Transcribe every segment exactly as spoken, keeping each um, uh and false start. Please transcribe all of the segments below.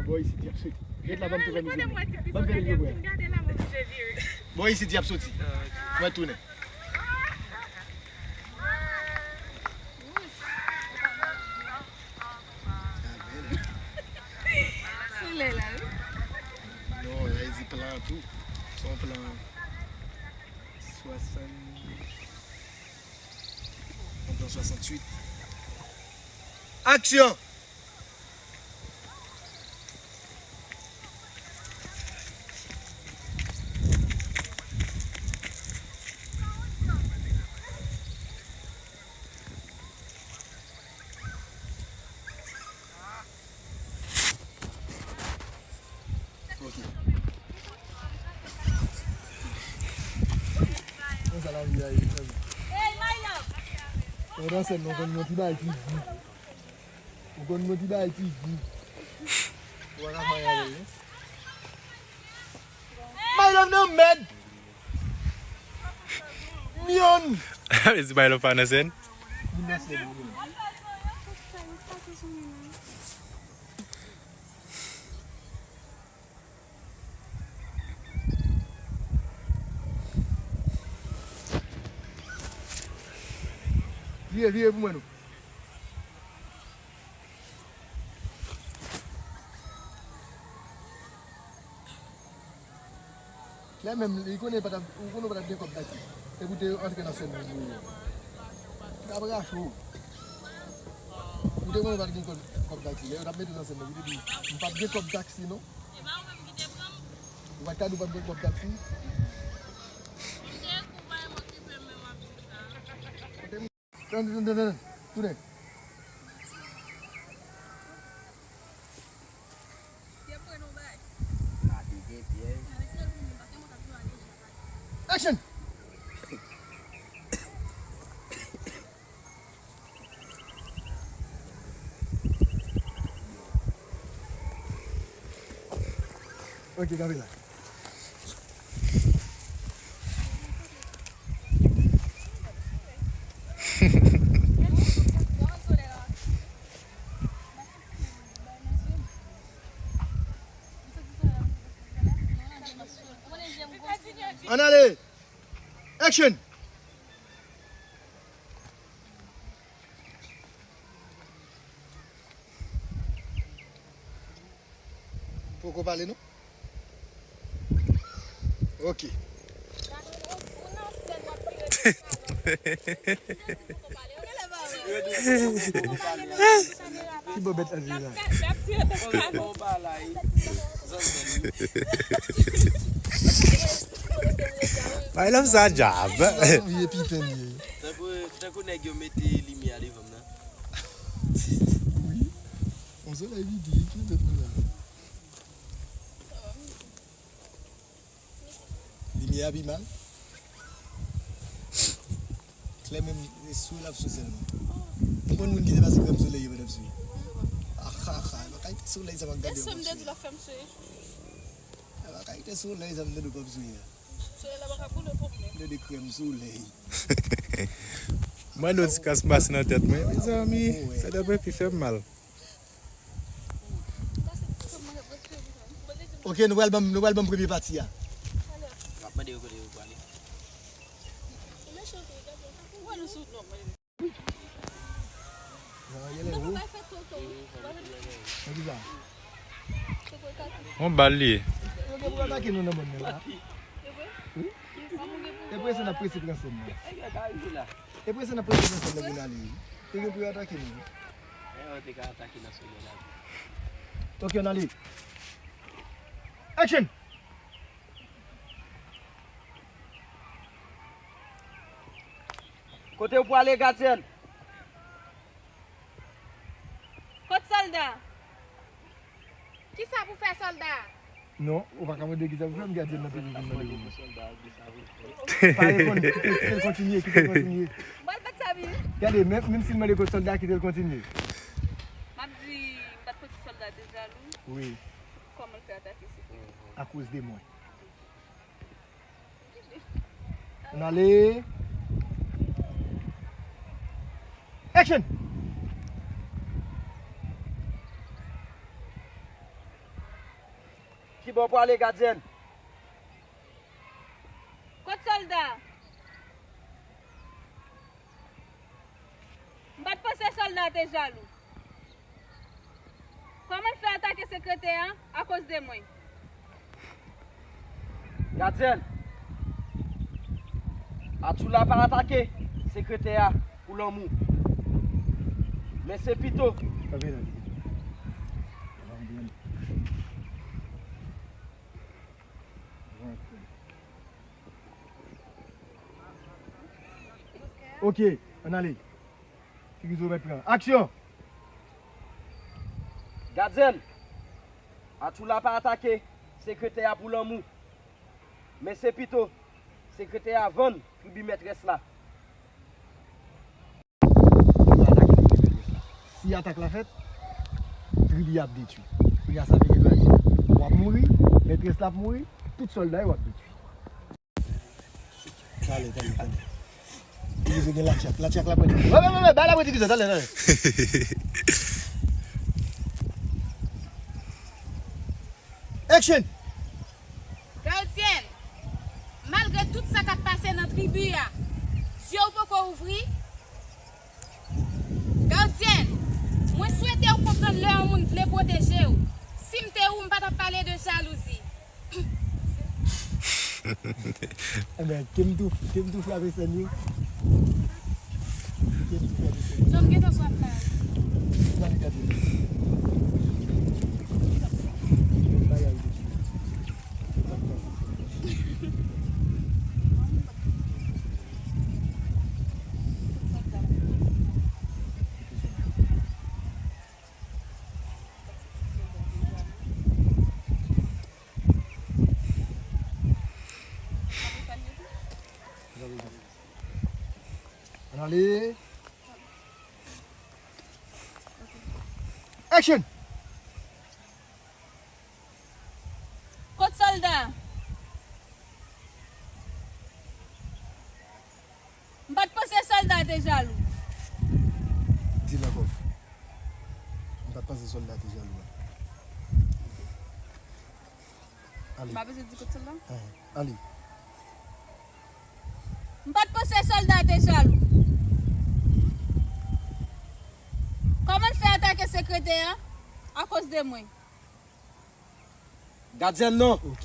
Bò isit y ap soti. Ret la, ban m tou fè mizik. Ban m fè mizik, bò. Bò isit y ap soti. Mwen tounen. Solèy la, wi. Non, la, e di plan tou. Se yon plan swasant, yon plan swasanntuit. Aksyon! Ok. Konsa lavi a ye, frè m. Pandan sèn nan, konn yon ti bagay ki di. Ou konn mwen di bagay ki di. Ou pa ka fè anyen avè l, non. My love nan mèd. Myon. Esi My Love pa nan sèn? Li nan sèn, wi. Vire, vire pou mwen, non. Lè menm, li konnen pa t ap, ou konnen w pa t ap gen kòb taksi. Epi w te antre nan sèn nan, ou t ap rache w. Ou te konnen w pa t gen kòb, kòb taksi. Lè yo t ap mete w nan sèn nan, ou te di, "M p ap gen kòb taksi, non." Ou pa t ka di w p ap gen kòb taksi. Tann, tann, tann, tann. Tounen. Action! Ok, kanpe la. Ann ale! Action! Poko pale non? Ok. Ki bò bèt la di la? My love sa djab. Vye piten li ye. Tankou, tankou nèg yo mete limyè devan m nan. Wi. On solèy vide, ki lòt moun la? Limyè a pi mal. Klè menm, e sou l ap sou sèlman. M konn moun ki te pase krèm solèy yo pa t ap sou. Ah, ah, ah, e pa kalite solèy sa m ap gade yo p ap sou. E pa kalite solèy sa m tande w p ap sou a. Solèy la pa ka boule pou mwen. Tande krèm solèy. Mwen do ti kras masin nan tèt mwen. Mezanmi, sa t ap pi fè m mal. Ok, nou pral ban m, nou pral ban m premye pati a. W ap mande yo kote yo prale. Nan ki sa? On bal li ye. Yo gen pou atake nou nan mòn nan la. Wi. E prese n ap prese pran sèn nan. E prese n ap prese pran sèn nan pou n ale wi. Yo gen pou yo atake nou. Ok, n ale. Action! Kote w pwale, gadyèn? Kot sòlda? Kisa pou fè sòlda? Non, ou pa ka mande kisa pou fè, m gadyèn nan toujou vin mande pou mwen. Pa reponn, kite, kite l kontinye, kite l kontinye. Mwen bat sa vin. Gade, menm, menm si l mande kot sòlda, kite l kontinye. M ap di, m bat kot sòlda te jalou. Wi. Kòman l fè atake se pou mwen? Akoz de mwen. N ale. Action! Kote w prale, gadyèn? Kot sòlda? M pa t panse sòlda te jalou. Kòman l fè atake sekretè a akoz de mwen? Gadyèn, Atchoula pa atake sekretè a pou lanmou. Men se pito. Ok, ann ale. Ki rizo mèt pran. Aksyon! Gadyèn, Atchoula pa atake sekretè a pou lanmou. Men se pito sekretè a vann tribi mètrès la. Si atak la fèt, tribi a ap detwi. Kounye a sa vin gen dwa di, w ap mouri, mètrès la ap mouri, tout sòlda yo ap detwi. Talè, talè, talè. Divize gen latyak. Latyak la pran divize. Wè, wè, wè, wè, bay la pran divize, talè, talè. Action! Gadyèn, malgre tout sa k ap pase nan tribi a, zye w poko ouvri? Gadyèn, mwen swete w konprann lè yon moun vle pwoteje w. Si m te ou, m pa t ap pale de jalouzi. Enben, ke m tou, ke m tou frape sèn yo. Ke m tou frape sèn yo. Jan m gentan swaf la. Gade, gade. Yon bagay de Ann ale. Action! Kot sòlda? M pa t panse sòlda te jalou. Di l ankò. M pa t panse sòlda te jalou. Ale. M pa bezwen di kot sòlda? Ahan. Ale. M pa t panse sòlda te jalou. Kòman l fè atake sekretè a akoz de mwen? Gadyèn non. Ok.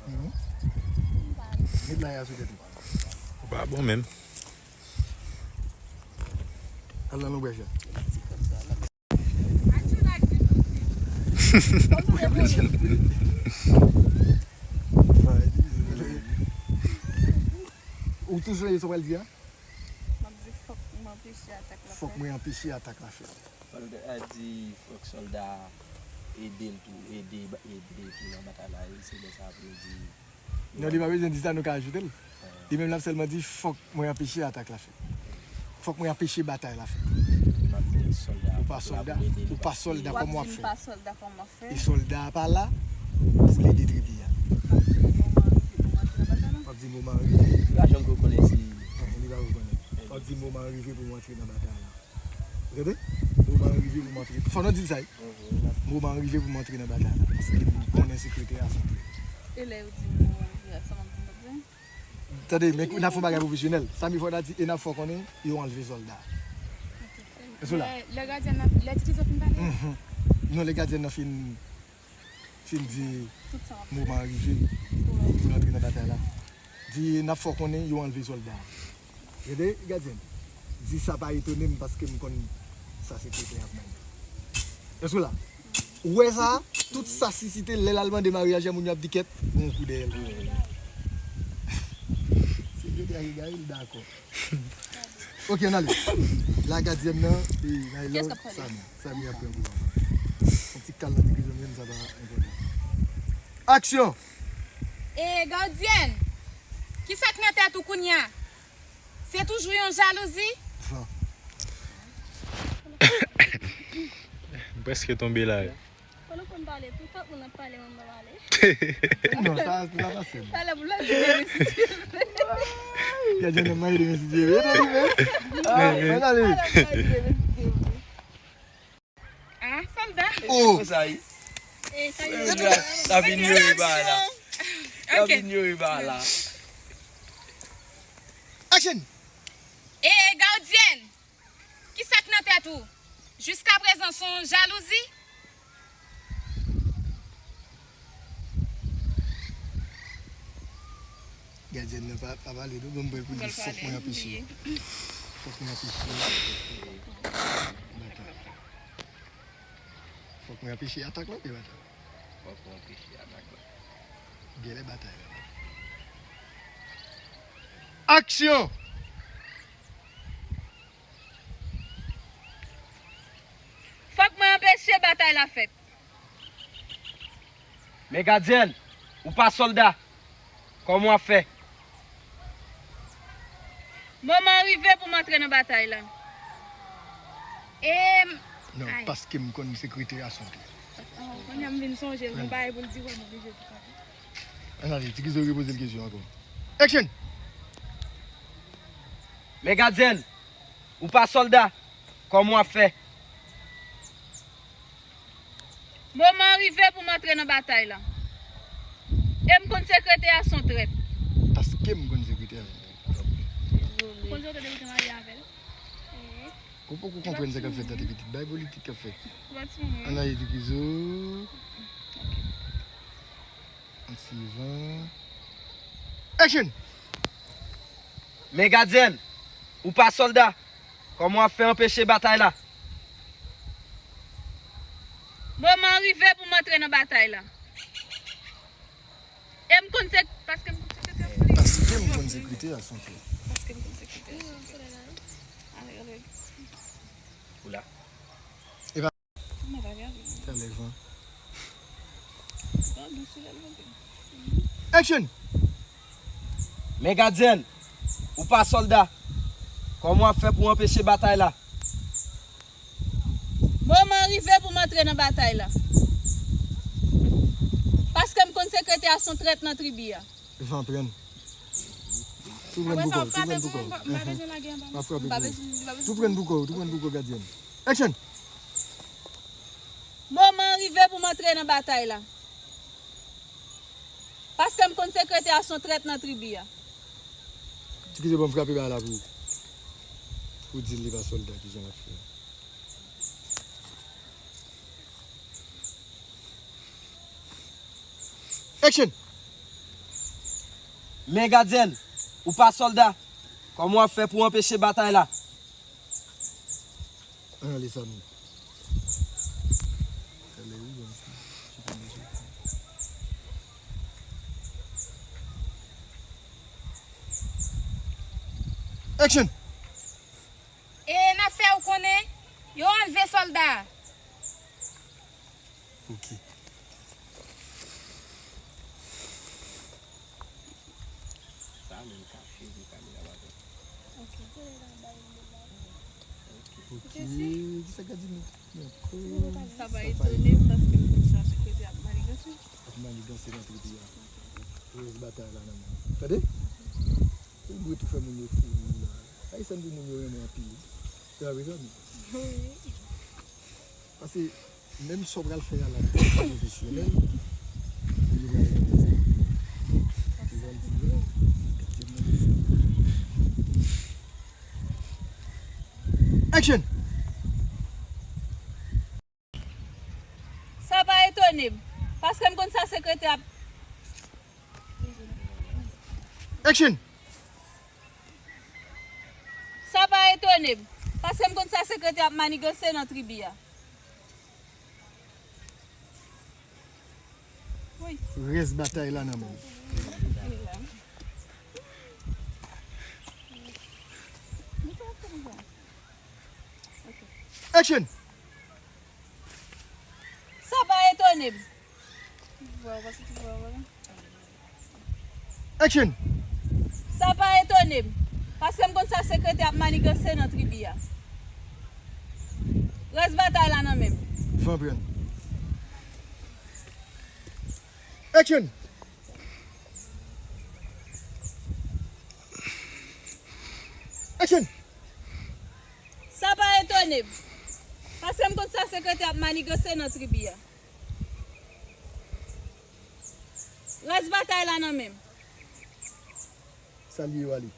Mhm. Met la ya sou tèt ou. Ou pa bon menm. Al nan lonbraj la. Ou tou sonje sa w pral di a? M ap di fòk mwen anpeche atak la fèt. Fòk mwen anpeche atak la fèt. Sòlda di fòk sòlda ede l tou, ede, ede tou nan batay la, e se lè sa a pou nou di. Non, li pa bezwen di sa, nou ka ajoute l. Li menm l ap sèlman di, fòk mwen anpeche atak la fèt. Fòk mwen anpeche batay la fèt. Ou pa sòlda, ou pa sòlda, kòman w ap fè? E sòlda a pa la pou l ede tribi a. W ap di moman an rive. Li pa janm rekonèt si. Li pa rekonèt. W ap di moman an rive pou mwen antre nan batay la. Tande? Moman an rive pou m antre. Fò nou di l sa, wi. Moman an rive pou m antre nan batay la. Paske m konnen sekretè a se yon trèt. E lè yo di moman an rive a, sa m ap di, m ap di? Tande, men n ap fè yon bagay pwofesyonèl. Sa m fò n a di, e n ap fè w konnen, yo anlve sòlda. Èske w la? Lè, lè gadyèn nan, lè Titizo fin pale? Mhm. Non, lè gadyèn nan fin fin di moman an rive pou l antre nan batay la. Di n ap fè w konnen yo anlve sòlda a. Tande, gadyèn. Di sa pa etone m paske m konn sa sekretè a ap mande. Èske w la? Ou wè sa? Tout sa sisite lè l al mande maryaj a moun yo ap di kèt, gon kou dèyè l. Sekretè a egare, l dakò. Ok, ann ale. La gadyèn nan, e, Naylor, Samy. Samy ap pran pou papa. Yon ti kal nan ti prizon, men sa pa enpòtan. Aksyon! E, gadyèn, kisa k nan tèt ou kounye a? Se toujou yon jalouzi? Sa. M prèske tonbe la. Fò nou konn pale tou, fòk moun ap pale, moun pa pale. Non, sa, sa pa sèl. Talè pou lòt videyo, si Dye vle. Gadyen nan manje de mesye. Ede li, men. Ah, men ale. Ah, sòlda. Oh! Konsa, wi. Eh, sa yo. Sa vin yoye ba la. Sa vin yoye ba la. Action! Eh, gadyèn! Kisa k nan tèt ou? Jiskaprezan se yon jalouzi? Gadyen nan pa, pa pale non, ban m pran pou li. Fòk mwen anpeche. Fòk mwen anpeche. Fòk mwen anpeche atak la, wi, bata. Fòk mwen anpeche atak la. Genlè batay la. Aksyon! Fòk mwen anpeche batay la fèt. Men gadyèn, ou pa sòlda. Kòman w ap fè? Moman an rive pou m antre nan batay la. E m... Non, ay. Paske m konn sekretè a son tèt. Oh, kounye a m vin sonje l, yon bagay pou l di, wè, m oblije di sa. Ann ale, Ti Kizo repoze l kesyon ankò. Action! Men gadyèn, ou pa sòlda, kòman w ap fè? Moman an rive pou m antre nan batay la. E m konn sekretè a se yon trèt. Paske m konn sekretè a se yon trèt. Ou konn sa w te depi te marye avè l? Ou poko konprann sa k ap fèt la, ti pitit. Bay politik k ap fèt. Ann ale, Ti Kizo. An silvan. Action! Men gadyèn, ou pa sòlda. Kòman w ap fè anpeche batay la? Moman an rive pou m antre nan batay la. E m konn se, paske m konn sekretè a. Paske m konn sekretè a se yon trèt. Paske m konn sekretè a se yon trèt. Ale, ale. Ou la. Talè van. Action! Men gadyèn, ou pa sòlda. Kòman w ap fè pou anpeche batay la? Moman an rive pou m antre nan batay la. Paske m konn sekretè a se yon trèt nan tribi a. Van pran. Tou pran pou kò w, tou pran pou kò w. M pa bezwen lage anba. M ap frape pou ou. Tou pran pou kò w, tou pran pou kò w, gadyèn. Action! Moman an rive pou m antre nan batay la. Paske m konn sekretè a se yon trèt nan tribi a. Ti Kizo, ban m frape bagay la pou ou. Pou w di l li pa sòlda, kijan l ap fè. Action! Men gadyèn, ou pa sòlda. Kòman w ap fè pou anpeche batay la? Ann ale, Samy. Talè wi, bon, ti pran mesye. Action! E n ap fè w konnen, yo anlve sòlda a. Ok. Sa menm kache pou kamera pa fè. Ok. Ok, kisa k ap di nou? Sa pa etone m paske m konn sa sekretè ap maniganse. Ap maniganse nan tribi a. Rès batay la nan men. Tande? Ou dwe tou fè moun yo fou la. Ayisyen di moun yo renmen anpil. Se pa vre, zanmi? Wi. Paske menm sa w pral fè a la, pwofesyonèl, li pral renmen sa. Ou konprann? Action! Sa pa etone m, paske m konn sa sekretè ap... Action! Sa pa etone m, paske m konn sa sekretè ap maniganse nan tribi a. Rès batay la nan men w. Action! Sa pa etone m. Action! Sa pa etone m, paske m konn sa sekretè ap maniganse nan tribi a. Rès batay la nan men m. Van pran. Action! Paske m konn sa sekretè ap manigose nan tribi a. Rès batay la nan men m. Salye yo ale.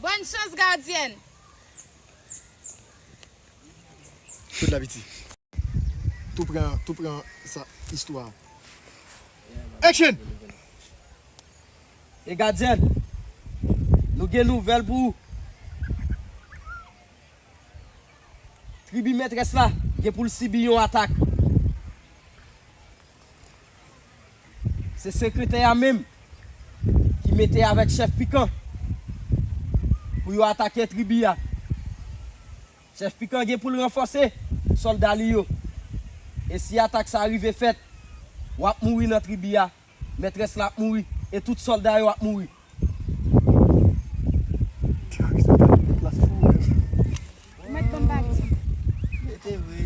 Bòn chans, gadyèn. Tout la piti. Tou pran, tou pran sa, istwa. Action! E gadyèn, nou gen nouvèl pou ou. Tribi Mètrès la gen pou l sibi yon atak. Se sekretè a menm ki mete avèk chèf Pikan pou yo atake tribi a. Chèf Pikan gen pou l ranfòse sòlda li yo. E si atak sa rive fèt, w ap mouri nan tribi a. Mètrès la ap mouri e tout sòlda yo ap mouri. Ou mèt ban m pale sa. Mete vre.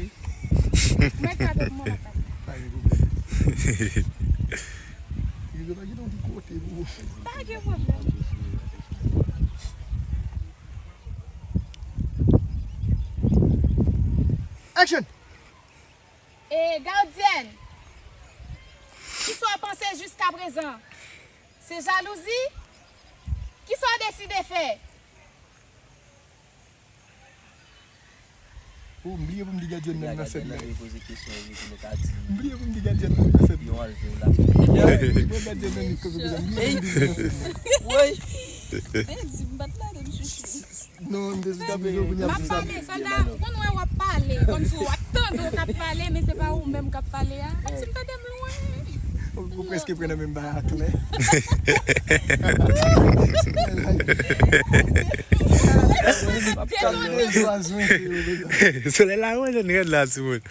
Ou mèt kado pou mwen, papa. Pa gen pwoblèm. Yo pa gen yon kote pou. Pa gen pwoblèm. Action! E gadyèn, kisa w panse jiskaprezan? Se jalouzi? Kisa w deside fè? Oh, m bliye pou m di gadyèn nan nan sèn nan. M bliye pou m di gadyèn nan nan sèn nan. Mwen gadyèn nan li koze koze, m bliye pou m di nan sèn nan. Woy. E di m pa t la de m chouchou. Non, m te sou tape yo pou n ap di sa. M ap pale, sòlda, ou konn wè w ap pale, kòmsi w ap tande w k ap pale, men se pa ou menm k ap pale a. Kòmsi m tande m lwen. Ou, ou prèske pran nan menm bagay ak lè. Solèy la, mwen jwenn rèd la, timoun.